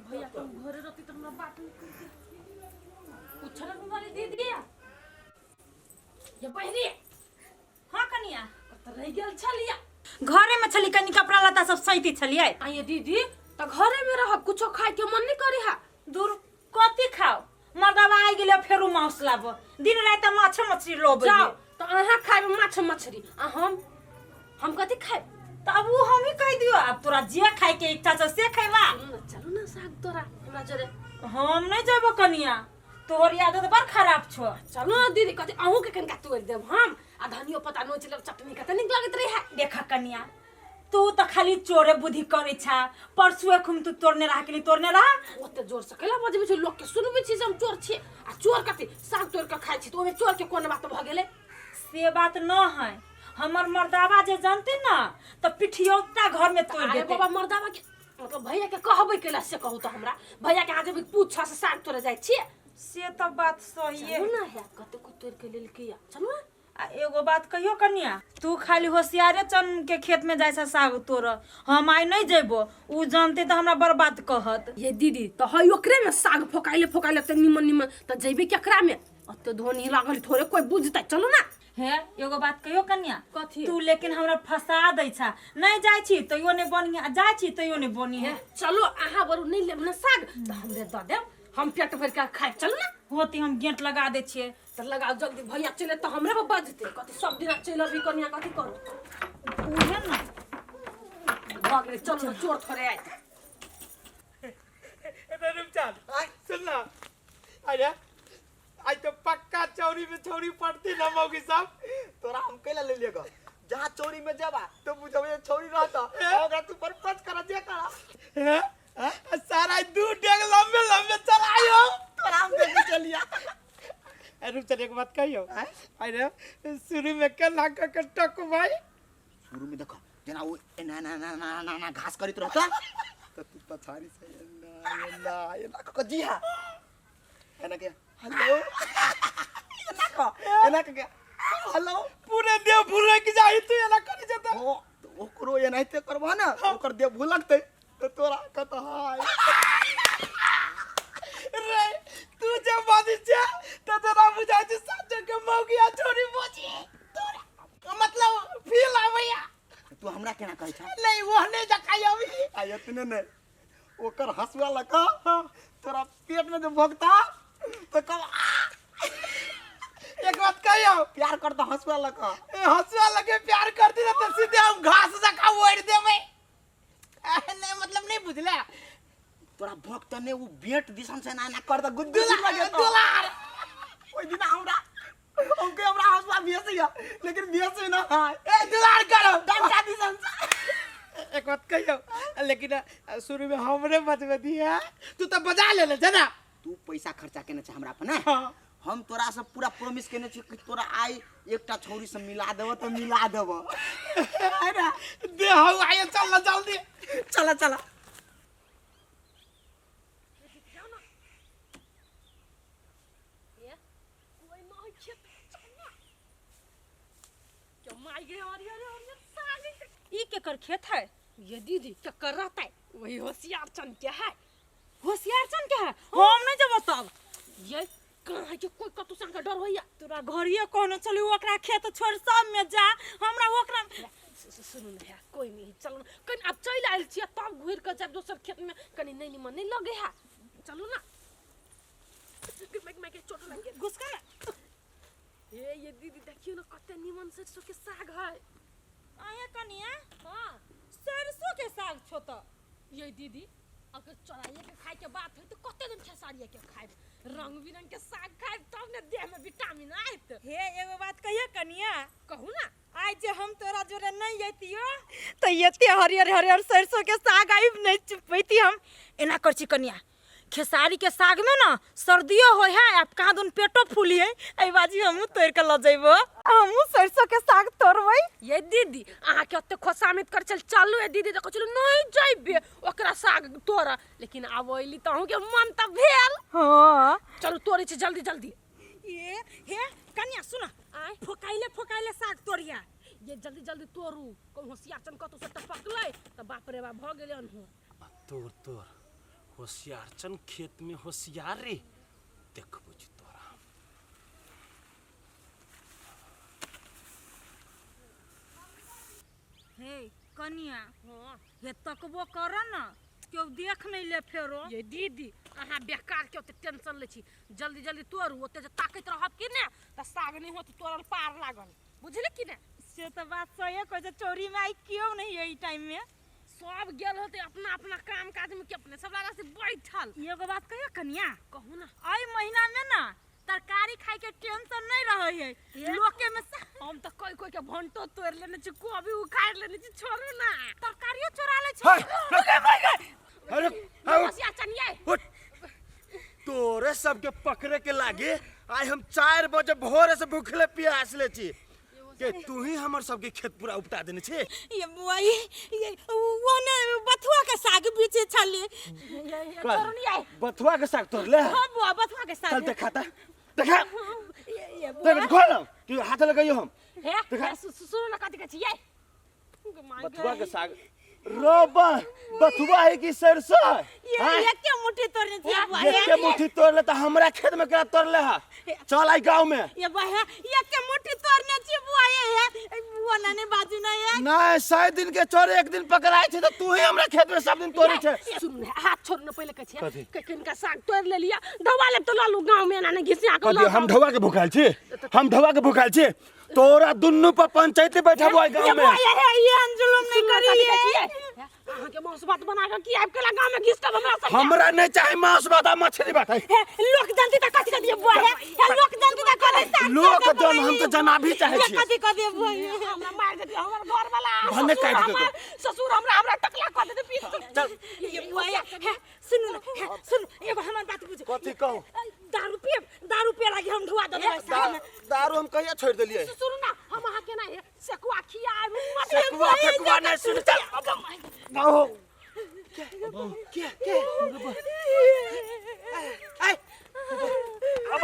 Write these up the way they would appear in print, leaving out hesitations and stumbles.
भैया तुम घरे रहती तो हमरा बात नहीं करती। उछल वाली दीदी ये बहरी। हाँ कनिया। कत रह गेल छलिया? घरे में छली, कनी कपड़ा लत्ता सब सैती छलियै। आइए दीदी, त घरे में रह, कुछो खाए के मन नहीं करे हा। दूर कथी खाओ, मर्दवा आइ गेलै फेरू मांस लाबो, दिन राति माछ मछली लोबै। जाओ त अहाँ खाइब माछ मछली आ हम कथी खाइब? त अब उ हम ही कह दियो, अब तोरा जे खाए के इच्छा छौ से खैबा। चलू ना, चलू ना साग तोरा हमरा जरे। हम नहीं जेबो कनिया, तोहर आदत बड़ खराब छौ। चलू ना दीदी, कथी अहूँ के कनिका तोड़ि देब हम, आ धनियो पत्ता नोच लेब, चटनी कते नीक लगैत रहे। देख कनिया, तू त खाली चोरे बुद्धि करै छा, परसू एखुन तू तोड़ने रहा के तोड़ने रहा। ओते जोर से कैला बजबै छी, लोक के सुनबै छी जे हम चोर छी? आ चोर कथी साग तोड़ के खाइ छी, तऽ ओहिमे चोर के कोन बात भऽ गेलै? से बात न है, हमर मर्दावा जे जानते न त पिठियौता घर में तोड़ अरे देते। बाबा, मर्दावा के मतलब भैया के कहबै कैला से कहू तऽ हमरा भैया के अहाँ जेबै पूछ से साग तोड़े जाइ छी। से त बात सही है। चलू ना, है कतेको तोड़ के लेलकै या, चलू ना। आ एगो बात कहियो कनिया, तू खाली होशियारे चन के खेत में जाइ छ साग तोड़, हम आइ नहीं जेबो, उ जानते त हमरा बर्बाद कहत। ये दीदी, तऽ है ओकरे में साग फोकाइले फोकाइले तऽ निमन निमन, तऽ जेबै केकरा में? ओते धोनी लागल, थोड़े कोई बुझतै, चलू ना। हे एगो बात कहियो कनिया। कथी? तू लेकिन हमरा फंसा दै छा, नहीं जाइ छी तैयो नहीं बनी, आ जाइ छी तैयो नहीं बनी है। चलो अहाँ बरू नहीं लेब ना साग तऽ हमरे दऽ देब, हम पेट भरि के खाइ, चलू ना। होती हम गेट लगा दै छियै। तऽ लगाओ जल्दी, भैया चले तऽ हमरे पर बजतै, कथी सब दिना चलि अबी कनिया, कथी करू? उहे ना। भऽ गेलै, चलू ना, चोर थोड़े आयत। अरे रुपचान, सुन ना, अरे आज तो पक्का चौरी में छौरी पड़ती ना मौगी साहब। तोरा हम कैला ले लिएगा, जहाँ चौरी में जाबा तो बुझबे जे छौरी रहता, ओकरा तू पर पच करा जे करा। हैं? सारा दू डेग लंबे लंबे चलायो। तोरा हम देखे चलिया। अरे रुपचान, एक बात कहियो? अरे शुरू में के लाग के टक भाई। शुरू में देखो जेना वो एना एना एना एना एना एना घास करैत रहता तो तू पछाड़ी से एना एना एना क के जिहा एना के हेलो एना क एना क के हेलो, पूरे देह भुलक जाई, तू एना करी जेता। ओ तो ओकरो एनाहिते करबह ना, ओकर देह भुलकतै तो तोरा कत हाय रे, तू जे बाजी छे त तोरा बुझाइ छै सच के मौगिया छोरी बोजी, तोरा मतलब फील आबैया। तू हमरा केना कहै छ? नहीं, ओहने जकाई अभी। आ एतने नहि, ओकर हंसुआ लऽ कऽ तोरा पेट में जे भोगता तो कब एक बात कहियो? प्यार करता हंसुआ लऽ कऽ। ए, हंसुआ लगे प्यार करती ना तो सीधे हम घास जका ओढ़ देबै। नहीं मतलब नहीं बुझला। तोरा भोगत ने उ बेट दिसन से ना ना कर द गुद्दू लगे तो। दुलार। ओइ दिन हमरा हमके हमरा हंसुआ भेज लेकिन भेज ना। ए दुलार करो। डंडा दिसन से। एक बात कहियो, लेकिन शुरू में हमरे बजबे दिया, तू तो बजा ले ले जना। तू पैसा खर्चा केने छ हमरा पर ना? हाँ। हम तोरा से पूरा प्रॉमिस केने छी कि तोरा आइ एकटा छौरी से मिला देबो तो मिला देबो। अरे दे हौ आइए, चल ना जल्दी। चला चला। कोई नहीं खेत, चल ना। क्यों मार गए? अरे अरे अरे साग। ई केकर खेत है? ये दीदी, क्या कर रहता है? वही होशियार चंद के है। होशियार चंद के है? हम नहीं जेबो तब। ये कहाँ है कि कोई कतौ से अहाँके डर होइया? तोरा घरिये कहने छली ओकरा खेत छोड़ सब में जा, हमरा ओकरा सुनू ने, है कोई नहीं, चलू ना। कनि आब चलि आयल छियै तब घुरि कऽ जायब दोसर खेत में, कनि नहि निमन नहि लगे है, चलू ना। माइक माइक चोट लागि गेल। घुसका ना। हे ये दीदी, देखियौ ने कते निमन सरसों के साग है। आया कनिया? हाँ। सरसों के साग छो त? ये दीदी, अगर चढ़ाइए के खाए के बात है तो कते दिन खेसारिए के खाएब, रंग बिरंग के साग खाएब तब ने देह में विटामिन आयत। हे एगो बात कहियो कनिया? कहू ना। आइ जे हम तोरा जोरे नहीं जैतियो तो एते हरियर हरियर सरसों के साग आबि नहीं चुपैती हम। एना कर छी कनिया, खेसारी के साग में ना सर्दियो होय है, आप कहाँ दुन पेटो फूली है, एहि बाजी हमहूँ तोड़ के ल जइबो, हमहूँ सरसों के साग तोड़बै। ये दीदी, अहाँ के ओते खोसामित कर चल चलू। ये दीदी, देखो चलू नहीं जइबे ओकरा साग तोड़, लेकिन आब अइली त अहूँ के मन त भेल। हाँ। चलू तोड़ै छी जल्दी जल्दी। ये हे कनिया सुन, आय। फोकाइले फोकाइले साग तोड़िया। ये जल्दी जल्दी तोड़ू, कहूँ होशियार चन कतौ से टपकलै त बाप रे बाप भऽ गेलै अनहो। तोड़ तोड़ होशियार छन खेत में होशियार रे देखबो छी तोरा। हे कनिया, हे तकबो कर न, केओ देख नहीं ले फेरो। ये दीदी अहाँ बेकार के ओते टेंशन लै छी, जल्दी जल्दी तोड़ू, ओते जे ताकैत रहब कि ने तऽ साग नहि होत तोड़ल पार लागल, बुझली कि ने? से तऽ बात सही कहै छै, चोरी में आई केओ नहीं है ई टाइम में। सब गेल होते अपना अपना काम काज में, के अपने सब लागल से बैठल। एगो बात कहियो कनिया? कहू ना। एहि महीना में ना तरकारी खाए के टेंशन नहीं रहे है लोके में। हम तऽ कोई कोई के भंटो तोड़ लेने छी, कोबी उखाड़ लेने छी, छोड़ू ना। तरकारियो चोरा ले छै। अरे होशियार चनिए। उठ। तोरे सबके पकड़े के लागे आइ हम 4 बजे भोरे से भूखले प्यासले छी के तू ही हमर सबके खेत पूरा उपटा देने छे। ये बुआ ये वो ने बथुआ के साग बेचे छले। छोड़ू नहीं आए। बथुआ के साग तोड़ ले? हां बुआ, बथुआ के साग। चल देखा ता, देखा। ये बुआ देख खोल कि हाथ लगाइयो हम। हे देखा। सुनो ना, कथि कहै छी ये? बथुआ के साग रोबा बथुआ है कि सरसों? ये हाँ? ये के मुट्ठी तोड़ने छी बुआ? ये के मुट्ठी तोड़ ले त हमरा खेत में केना तोड़ ले हा? चल आई गांव में। ये बुआ है, ये के मुट्ठी तोड़ने छी बुआ? ये बुआ नाने बाजू ना ये। नहीं, 100 दिन के चोर एक दिन पकड़ाई छे त तू ही हमरा खेत में सब दिन तोड़े छे। सुन ने, हाथ छोड़ ने, पहिले कहै कथी? छियै के किनका साग तोड़ ले लिया, ढौआ लेब त ललू गांव में एना ने घिसिया के। कथी? हम ढौआ के भूखाल छी? हम ढौआ के भूखाल छी? तोरा दुन्नू पर पंचायत बैठाबो आई गांव ये में। बुआ ये ये अंजुलम नहीं करी ये। अहाँ के मांस भात बना के की आबि केला गांव में घिस के हमरा सब? हमरा नहीं चाहे मांस भात आ मछली भात। हे लोक जनती त कथि कथि बुआ? हे हे लोक जनती त कथि साग लोक तोड़ के जन हम त जना भी चाहे ये छी। कथि कथि बुआ? ये हमरा मार देती हमर घर वाला। भने ससुर काटि देतौ। हमर ससुर हमरा हमरा टकला कऽ देते पीस। चल। ये बुआ ये, हे सुनू ना, हे सुनू, एगो हमर बात बुझू। कथी कहू? दारू पियब, दारू पिए लागी हम ढुआ देबै साग में। दारू हम कहिया छोड़ देलियै? सुनू ना, हम अहाँ के ना हे सेकुआ खियाब। सेकुआ फेकुआ नहीं, सुन, चल आओ। के के ए अब अब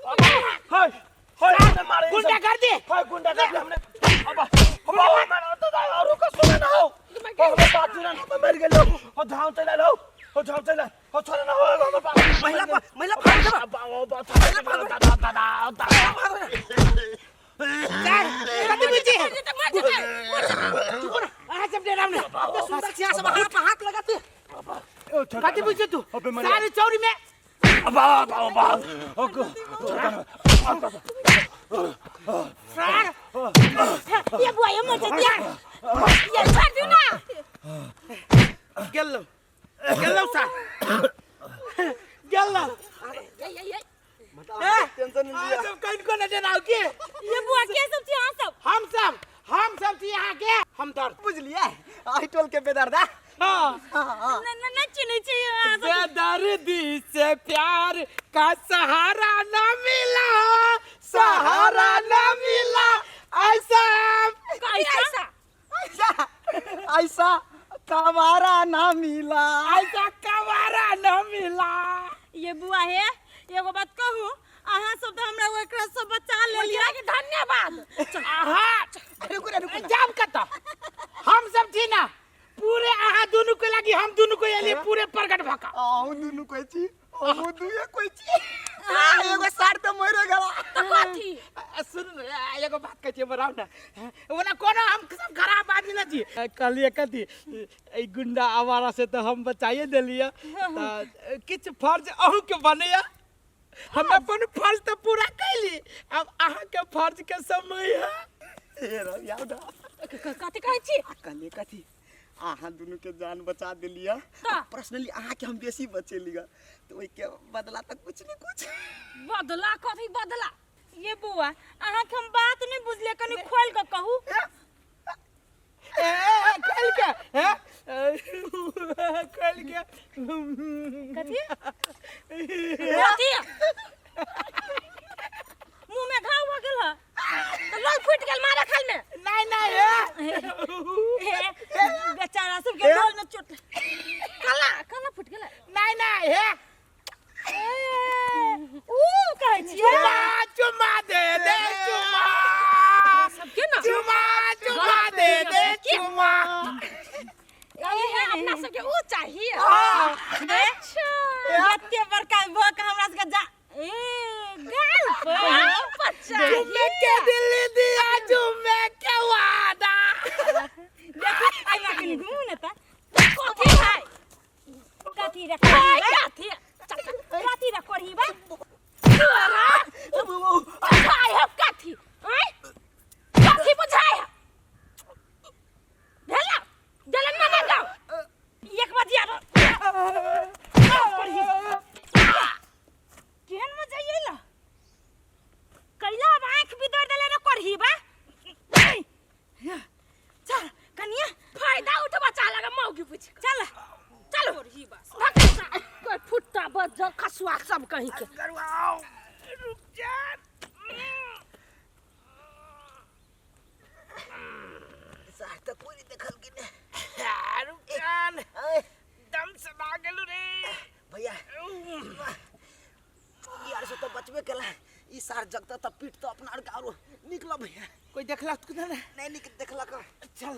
अब हाय हाय, हमने मारे गुंडा कर दे। हाय, गुंडा कर दे हमने। अब अब मारो तो और को सुने ना हो, ओ हमर बात सुने ना, मर गेलो हो, झाव चला लो हो, झाव चला हो, छोड़े ना हो हमर बात। महिला पर, महिला पर भाग देबा। अब अब दादा दादा दादा। कथी बुझी? अहाँ सब डेराम ने सुंदर छी, अहाँ सब हाथ पर हाथ लगाते कथी बुझे तू? अबे मर। सारी चौरी में अब अब अब सार। ये बुआ ये मर जतिया, ये छोड़ दू ना। गेलो गेलो सार गेलो। टेंशन नहीं अहाँ लिया। सब कहीं को न डेराउ के। ये बुआ के सब छी अहाँ सब? हम सब छी यहाँ के हमदर्द, बुझलिए, आई टोल के बेदर्दा। हाँ। न न न चिन्है छी अहाँ सब। बेदर्दी से प्यार का सहारा न मिला, सहारा न मिला ऐसा। ऐसा ऐसा ऐसा कवारा ना मिला, ऐसा कवारा न मिला। ये बुआ हे, एगो बात कहू? अहाँ सब तऽ हमरा ओकरा सब बचा लेलियै। धन्यवाद। अहाँ रुकू रे, रुकू ना। जाम कतऽ? हम सब छी ना पूरे अहाँ दुनू के लागी, हम दुनू के एलियै पूरे प्रगट भऽ कऽ। अहूँ दुनू कहै छी, अहूँ दुए कहै छी। एगो सार तऽ मरि गेला। तऽ कथी? सुन, एगो बात कहै छियै, बनाउ ने। ओना कोनो हम सब खराब आदमी नहि छी। कहलियै कथी, एहि गुंडा आवारा से तऽ हम बचाइए देलियै, तऽ किछु फर्ज अहूँके बनैया। हम अपन फर्ज तऽ पूरा कैली, अब अहाँके फर्ज के समय है। ए रौ, आउ ना। कथी कहै छी? कहलियै कथी, अहाँ दुनू के जान बचा देलियै। पर्सनली अहाँके हम बेसी बचेलियै, तऽ ओहिके बदला तऽ कुछ ने कुछ। बदला कथी बदला? ये बुआ, अहाँके हम बात नहीं बुझलियै, कनि खोलि कऽ कहू। ए खोल के, हे खोल के। कथी? कथी? मुँह में घाव भऽ गेल हँ? तऽ लोल फूटि गेल मारे खाल में। नहीं नहीं, हे हे बेचारा सबके डोल में चोट। कला कला फूटि गेलै? नहीं नहीं, हे ए, ऊ कहै छियै। चुमा चुमा दे दे चुमा। सबके ना चुमा चुमा दे दे चुमा। ए, हे, अपना सबके ऊ चाहिए। अच्छा। एते बड़का भऽ के हमरा सबके जा ए गाल पर गाल पर चाहिए। झुमे के दिल्ली दिया झुमे के वादा। देखो आई मां कनी घूमू ने त। कथी है? कथी रे? है कथी? कथी रे करही बा? तोरा बुझाइ है कथी? आँय? कथी बुझाइ है? भेला? देलन मना गाँव। एक बजिया रो। केहन मजा अइला? कैला अब आँख बिदर देले रे करही बा। चल कनिया फायदा उठबा चाह लगा मौगी पूछ के। चल। चलो कोई फुट्टा बज्जर खसुआ सब कहीं के। रुक जा। सार तऽ कोइ नहि देखलखिन। रुक जान, दम से भागलू रे। भैया यार से तो बचबे केला, ई सार जगता तऽ पीट तऽ अपना आर के आरो निकल भैया। कोई देखला तो ना? नहीं निक देखलक। चल।